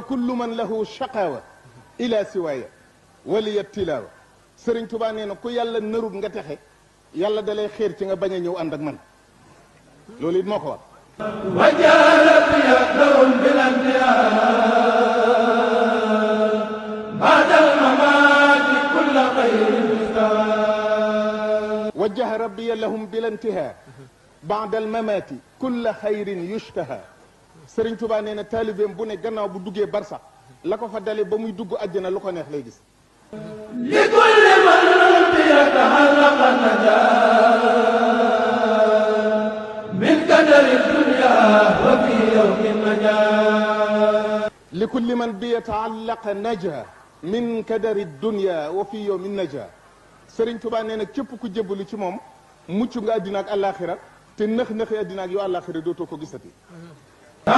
kullu man lahu shaqawa ila siwaaya waliya tilaawa Sëriñ Tuubaa nee na ku yàlla narut nga texe yàlla dalay xeer ci nga bañ a ñëw ànd ak man loolu it moo ko wax wajarat yadahum bilantiha ba'dal mamati kulla khayrin mustawa wajjaha rabbiya lahum bilantiha ba'dal mamati kulla khayrin yushtaha Sëriñ Tuubaa nee na taalibeem bu ne gannaaw bu duggee barsax la ko fa dale ba muy dugg àjjana lu ko neex lay gis li kulli man yatahallaqa najaa min kadari dunya wa fi yawmin najaa li kulli man bi yatahallaqa najaa min kadari dunya wa fi yawmin najaa Sëriñ Tuubaa nee na képp ku jébbalu ci moom mucc nga àddina ak àllaaxira te nëx-nëxi àddina ak yu àllaaxira dootoo ko gisati